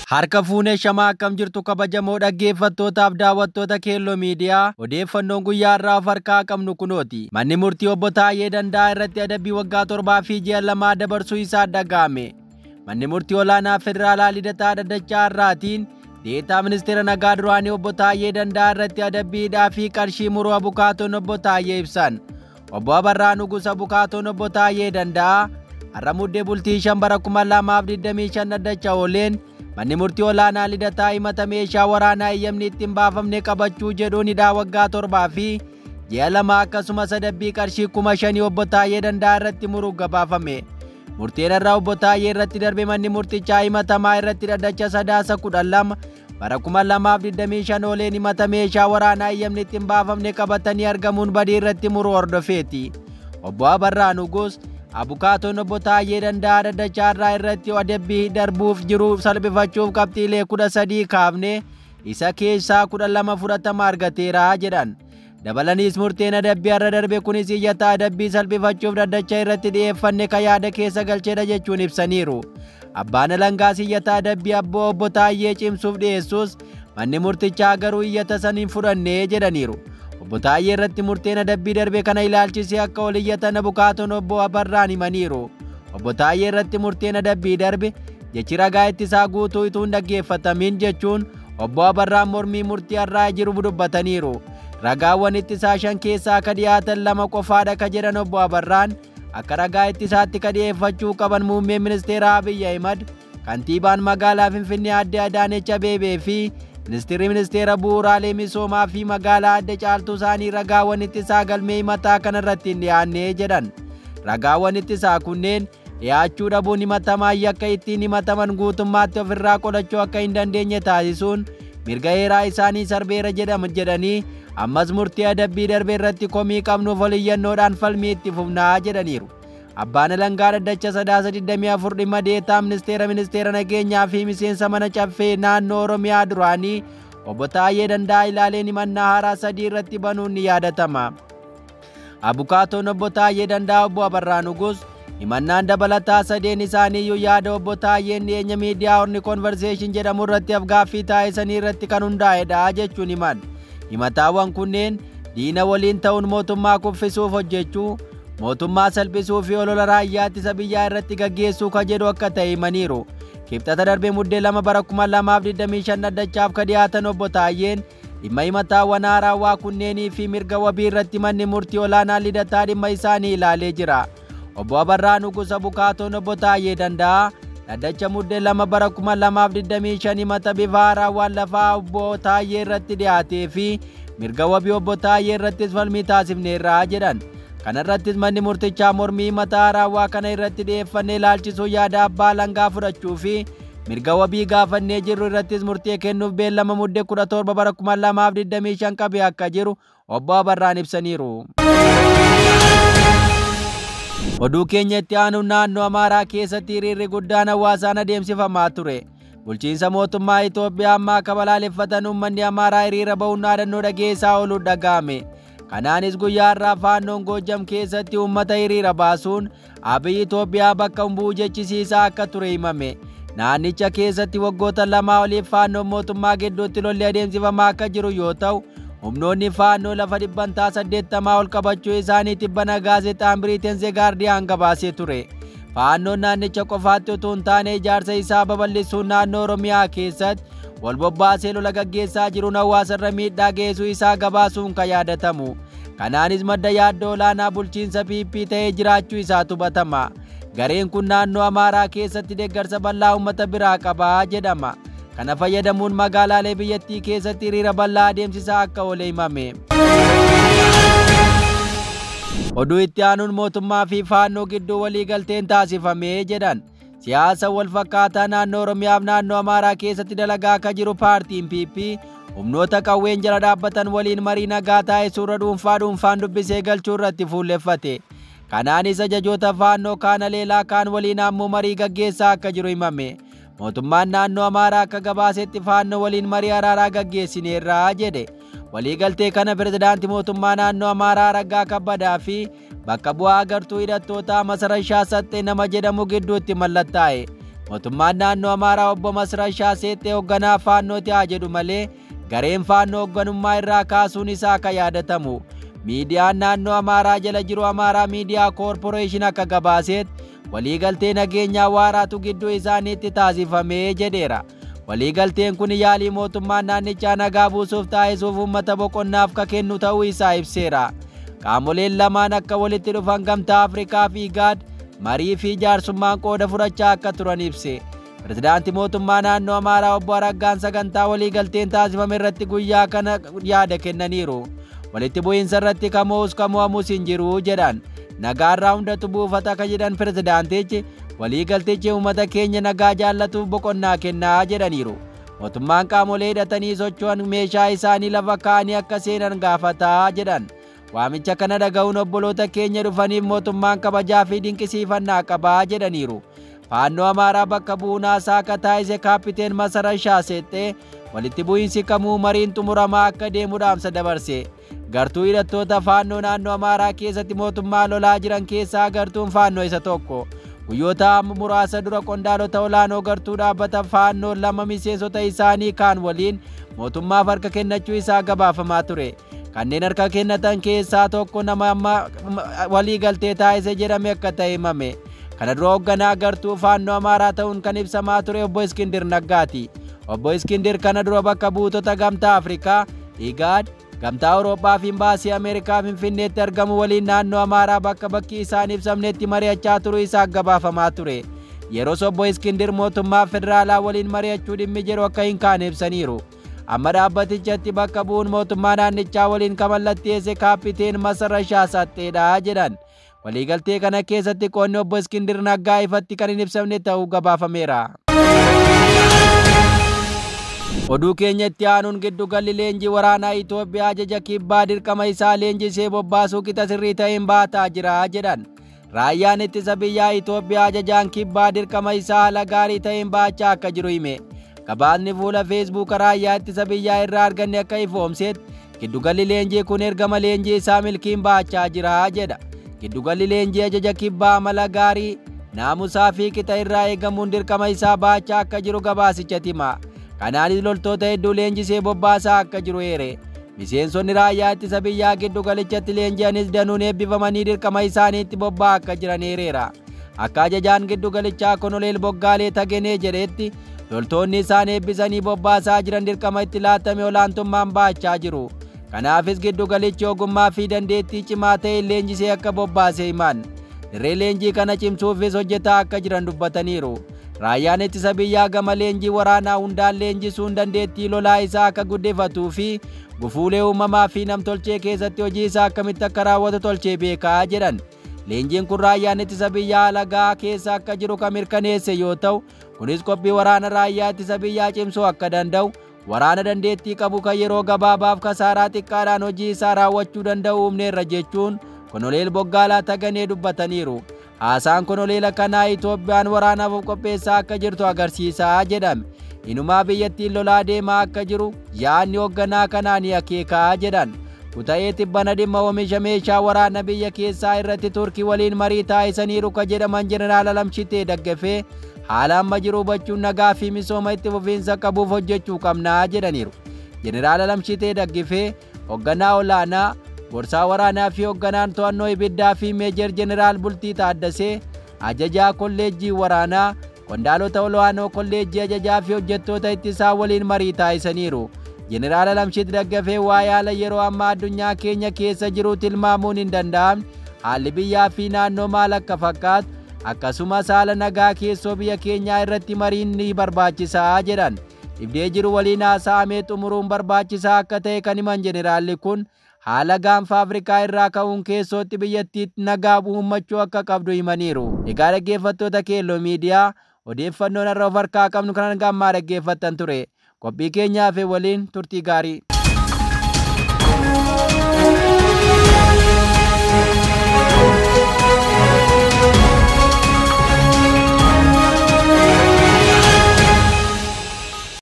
Harka fuunee shamaa akkam jirtu kabajamoo dhaggeeffattootaaf daawwattoota Keelloo Miidiyaa odeeffannoon guyyaa irraa of harkaa qabnu kunooti. Manni murtii obbo Taayyee Danda'aa irratti adabbii waggaa 7 fi ji'a 2 dabarsuu isaa dhaga'ame. Manni murtii olaanaa federaalaa Lidataa Dhaddachaa irraatiin deetaa ministeera nagaa duraanii obbo Taayyee Danda'aa irratti adabbii hidhaa fi qarshii muruu abukaatoon obbo Taayyee ibsan. Obbo Abarraa Nugus abukaatoon obbo Taayyee Danda'aa har'a muddee bultii 5 bara 2025 dhaddacha ooleen manni murtii olaanaa Lidataa himata meeshaa waraanaa eeyyamni ittiin baafamne qabachuu jedhuun hidhaa waggaa 7 fi ji'a 2 akkasumas adabbii qarshii 5,000 obbo Taayyee Danda'aa irratti muruuf gabaafame. Murteen irraa obbo Taayyee irratti darbe manni murtichaa himatamaa irratti dhaddacha sadaasa 12 bara 2025 ooleen himata meeshaa waraanaa eeyyamni ittiin baafamne qabatanii argamuun badii irratti muruu hordofeeti. Obbo Abarraa Nugus abukaatoon obbo Taayyee Danda'aa Dhaddachaa irraa irratti adabbii darbuuf jiru salphifachuuf qabxiilee 13 kaafne isa keessaa 12 fudhatama argateera jedhan. Dabalaniis murteen adabbii har'a darbe kunis iyyata adabbii salphifachuuf dhaddacha irratti dhiyeeffanne ka yaada keessa galcheedha jechuun ibsaniiru. Abbaan alangaas iyyata adabbii abboo obbo Taayyee cimsuuf dhiyeessus manni murtichaa garuu iyyata san hin fudhanne jedhaniiru. Obbo Taayyee irratti murteen adabbii darbe kana ilaalchisee akka ol iyyatan abukaatoon obbo Abarraan himaniiru. Obbo Taayyee irratti murteen adabbii darbe jechi ragaa ittisaa guutuu utuu hin dhaggeeffatamin jechuun obbo Abarraan mormii murtii har'aa jiru dubbataniiru. Ragaawwan ittisaa 5 keessaa akka dhiyaatan 2 qofaadha ka jedhan obbo Abarraan akka ragaa ittisaatti ka dhiyeeffachuu qaban muummeen ministeera Abiyyi Ahimad, kantiibaan magaalaa Finfinnee Aadde Adaanech Abeebee fi ministeerri ministeera bu'uuraalee misoomaa fi magaalaa Aadde Caaltuu isaanii ragaawwan ittisaa galmee himataa kanarratti hin dhiyaanne jedhan. Ragaawwan ittisaa kunneen dhiyaachuu dhabuun himatamaa yakka ittiin himataman guutummaatti ofirraa qolachuu akka hin dandeenye taasisuun mirga heeraa isaanii sarbeera jedhama jedhanii ammas murtii adabbii darbe irratti komii qabnuuf oliyyannoodhaan falmii itti fufnaa jedhaniiru. Abbaan alangaa dhaddacha sadaasa 24 dhimma deetaa ministeera nageenyaa fi miseensa mana caffee naannoo Oromiyaa duraanii obbo Taayyee Danda'aa ilaaleen himannaa haaraa 3 irratti banuun ni yaadatama. Abukaatoon obbo Taayyee Danda'aa obbo Abarraa Nugus himannaan dabalataa 3 isaaniiyyuu yaada obbo Taayyeen dhiyeenya miidiyaa Horni Konverseeshin jedhamu irratti afgaaffii taasisanii irratti kan hundaa'edha jechuun himan. Himataawwan kunneen diina waliin ta'uun mootummaa kuffisuuf hojjechuu, mootummaa salphisuu fi olola raayyaa ittisa biyyaa irratti gaggeessuu ka jedhu akka ta'e himaniiru. Kibxata darbe muddee 2 bara 2025 dhaddachaaf ka dhiyaatan obbo Taayyeen dhimma himataawwan haarawaa kunneenii fi mirga wabii irratti manni murtii olaanaa Lidataa dhimma isaanii ilaalee jira. Obbo Abarraa Nugus abukaatoon obbo Taayyee Danda'aa dhaddacha muddee 2 bara 2025 himata bifa haarawaan lafaa obbo Taayyee irratti dhiyaatee fi mirga wabii obbo Taayyee irrattis falmii taasifneerra jedhan. Kana irrattis manni murtichaa mormii himata haarawaa kana irratti dhiyeeffannee ilaalchisuu yaada abbaa alangaa fudhachuu fi mirga wabii gaafannee jirru irrattis murtee kennuuf beellama muddee 17 bara 2025 qabee akka jiru obbo Abarraan ibsaniiru. Oduu keenya itti aanu naannoo Amaaraa keessatti hiriirri guddaan hawaasaan adeemsifamaa ture. Bulchiinsa mootummaa Itoophiyaa ammaa akka balaaleffatan uummanni Amaaraa hiriira bahuun dhaadannoo dhageessaa ooluun dhaga'ame. Kanaanis guyyaa har'aa Faannoon Goojam keessatti uummata hiriira baasuun Abiyyi Itoophiyaa bakka bu'u jechisiisaa akka ture himame. Naannicha keessatti waggoota 2 oliif Faannoon mootummaa gidduutti lolli adeemsifamaa akka jiru yoo ta'u, humnoonni Faannoo lafa 80% ol qabachuu isaanii tibbana gaazexaan Biriteen The Guardian gabaasee ture. Faannoon naannicha qofaatti utuu hin taane ijaarsa isaa babal'isuun naannoo Oromiyaa keessatti wal bobbaasee lola gaggeessaa jiruun hawaasarra miidhaa geessuu isaa gabaasuun kan yaadatamu. Kanaanis madda yaaddoo olaanaa bulchiinsa PP ta'ee jiraachuu isaatu hubatama. Gareen kun naannoo Amaaraa keessatti deeggarsa bal'aa uummata biraa qaba jedhama. Kana fayyadamuun magaalaalee biyyattii keessatti hiriira bal'aa adeemsisaa akka oole himame. Oduu itti aanuun mootummaa fi Faannoo gidduu waliigalteen taasifame jedhan. Siyaasa wal fakkaataa naannoo Oromiyaa fi naannoo Amaaraa keessatti dalagaa akka jiru paartiin PP humnoota qawween jala dhaabbatan waliin marii nagaa taasisuurra dhuunfaan dubbisee galchuu irratti fuulleffate. Kanaanis ajajoota Faannoo kaan aleelaa kaan waliin ammoo marii gaggeessaa akka jiru himame. Mootummaan naannoo Amaaraa akka gabaasetti Faannoo waliin marii araaraa gaggeessineerra jedhe. Waliigaltee kana pirezidaantii mootummaa naannoo Amaaraa Araggaa Kabbadaa fi bakka bu'aa agartuu hidhattootaa Masarashaa Saxxee nama jedhamu gidduutti mallattaa'e. Mootummaan naannoo Amaaraa obbo Masrashaa Seexxee hoogganaa Faannooti haa jedhu malee gareen Faannoo hoogganummaa irraa kaasuun isaa akka yaadatamu. Miidiyaan naannoo Amaaraa jala jiru Amaaraa Miidiyaa Koorporeeshin akka gabaasetti waliigaltee nageenyaa waaraatu gidduu isaaniitti taasifamee jedheera. Waliigalteen kun yaalii mootummaan naannichaa nagaa buusuuf taasisuuf uummata boqonnaaf ka kennu ta'uu isaa ibseera. Qaamoleen lamaan akka walitti dhufan Gamtaa Afrikaa fi IGAD marii fi jaarsummaan qooda fudhachaa akka turan ibse. Pirezidaantii mootummaa naannoo Amaaraa obbo Araggaan sagantaa waliigalteen taasifame irratti guyyaa kana yaada kennaniiru. Walitti bu'iinsa irratti kamo'us kamo'amus hin jiru jedhan. Nagaarraa hundatu buufata akka jedhan pirezidaantichi waliigaltichi uummata keenya nagaa jaallatuuf boqonnaa kennaa jedhaniiru. Mootummaan qaamolee hidhatanii socho'an meeshaa isaanii lafa kaa'anii akka seenan gaafataa jedhan. Waamicha kana dhaga'uun obboloota keenya dhufaniif mootummaan kabajaa fi dinqisiifannaa qabaa jedhaniiru. Faannoo Amaaraa bakka bu'uun haasaa akka taasise Kaappiteen Masarashaa Seexxee walitti bu'iinsi kamuu mariin xumuramaa akka deemu dhaamsa dabarse. Gartuu hidhattoota Faannoo naannoo Amaaraa keessatti mootummaa lolaa jiran keessaa gartuun Faannoo isa tokko. Guyyoota muraasa dura qondaalota olaanoo gartuu dhaabbata Faannoo lama miseensota isaanii kaan waliin mootummaaf harka kennachuu isaa gabaafamaa ture. Kanneen harka kennatan keessaa tokko nama amma waliigaltee taasise jedhame akka ta'e himame. Kana dura hoogganaa gartuu Faannoo Amaaraa ta'uun kan ibsamaa ture obbo Iskindir Naggaati. Obbo Iskindir kana dura bakka buutota Gamtaa Afrikaa, IGAD, Gamtaa Awurooppaa fi Imbaasii Ameerikaa Finfinneetti argamu waliin naannoo Amaaraa bakka bakki isaan ibsamnetti mari'achaa turuu isaa gabaafamaa ture. Yeroos obbo Iskindir mootummaa federaalaa waliin mari'achuu dhimmi jedhu akka hin kaane ibsaniiru. Amma dhaabbatichatti bakka bu'uun mootummaa naannichaa waliin kan mallatteesse Kaappiteen Masarashaa Saxxeedha jedhan. Waliigaltee kana keessatti qoonni obbo Iskindir Naggaa ifatti kan hin ibsamne ta'uu gabaafameera. Oduu keenya itti aanuun giddugalli leenjii waraanaa Itoophiyaa ajaja kibbaa dirqama isaa leenjisee bobbaasuu qixa sirrii ta'een baataa jira jedhan. Raayyaan ittisa biyyaa Itoophiyaa ajajaan kibbaa dirqama isaa haala gaarii ta'een baachaa akka jiru hime. Gabaasni fuula Feesbuuka raayyaa ittisa biyyaa irraa arganne akka ifoomsetti giddugalli leenjii kun ergama leenjii isaa milkiin baachaa jira jedha. Giddugalli leenjii ajaja kibbaa amala gaarii naamusaa fi qixa irraa eegamuun dirqama isaa baachaa akka jiru gabaasichatti hima. Kanaanis loltoota hedduu leenjisee bobbaasaa akka jiru eere. Miseensonni raayyaa ittisa biyyaa giddugalichatti leenji'anis danuun eebbifamanii dirqama isaaniitti bobba'aa akka jiran eereera. Akka ajajaan giddugalichaa Konoleel Boggaalee Tagenee jedhetti loltoonni isaan eebbisanii bobbaasaa jiran dirqama itti laatame olaantummaan baachaa jiru. Kanaafis giddugalichi ogummaa fi dandeettii cimaa ta'e leenjisee akka bobbaase himan. Dirree leenjii kana cimsuufis hojjetaa akka jiran dubbataniiru. Raayyaan ittisa biyyaa gama leenjii waraanaa hundaan leenjisuun dandeettii lolaa isaa akka guddifatuu fi gufuulee uumamaa fi namtolchee keessatti hojii isaa akkamitti akka raawwatu tolchee beekaa jedhan. Leenjiin kun raayyaan ittisa biyyaa alagaa keessa akka jiru kan mirkaneesse yoo ta'u, kunis qophii waraana raayyaa ittisa biyyaa cimsuu akka danda'u, waraana dandeettii qabu kan yeroo gabaabaaf kasaaraa xiqqaadhaan hojii isaa raawwachuu danda'u humneerra jechuun Konoleel Boggaalaa Taganee dubbataniiru. Haasaan konoleela kanaa Itoophiyaan waraanaaf of qopheessaa akka jirtu agarsiisaa jedhame. Inumaa biyyattiin lolaa deemaa akka jiru yaadni hoogganaa kanaa ni akeekaa jedhan. Kuta'ee tibbana dhimma oomisha meeshaa waraana biyya keessaa irratti Turkii waliin marii taasisaniiru ka jedhaman Jeneraal Alamshitee Daggafee haala amma jiru hubachuun nagaa fi misooma itti fufiinsa qabuuf hojjechuu qabnaa jedhaniiru. Jeneraal Alamshitee Daggafee hoogganaa olaanaa gorsaa waraanaa fi hoogganaan to'annoo ibiddaa fi Meejer Jeneraal Bultii Taaddasee ajajaa kolleejjii waraanaa qondaalota olaanoo kolleejjii ajajaa fi hojjettoota ittisaa waliin marii taasisaniiru. Jeneraal Alamshit Daggafee waa'ee haala yeroo ammaa addunyaa keenya keessa jiru tilmaamuun hin danda'amne haalli biyyaa fi naannoo maal akka fakkaatu akkasumas haala nagaa keessoo biyya keenyaa irratti mariin ni barbaachisaa jedhan. Dhibdee jiru waliin haasa'amee xumuruun barbaachisaa akka ta'e kan himan jeneraalli kun haala gaanfa Afrikaa irraa ka'uun keessootti biyyattiitti nagaa uummachuu akka qabdu himaniiru. Egaa dhaggeeffattoota Keelloo Miidiyaa odeeffannoon har'a of harkaa qabnu kanan gammaa dhaggeeffattan ture. Qophii keenyaaf waliin turtii gaarii.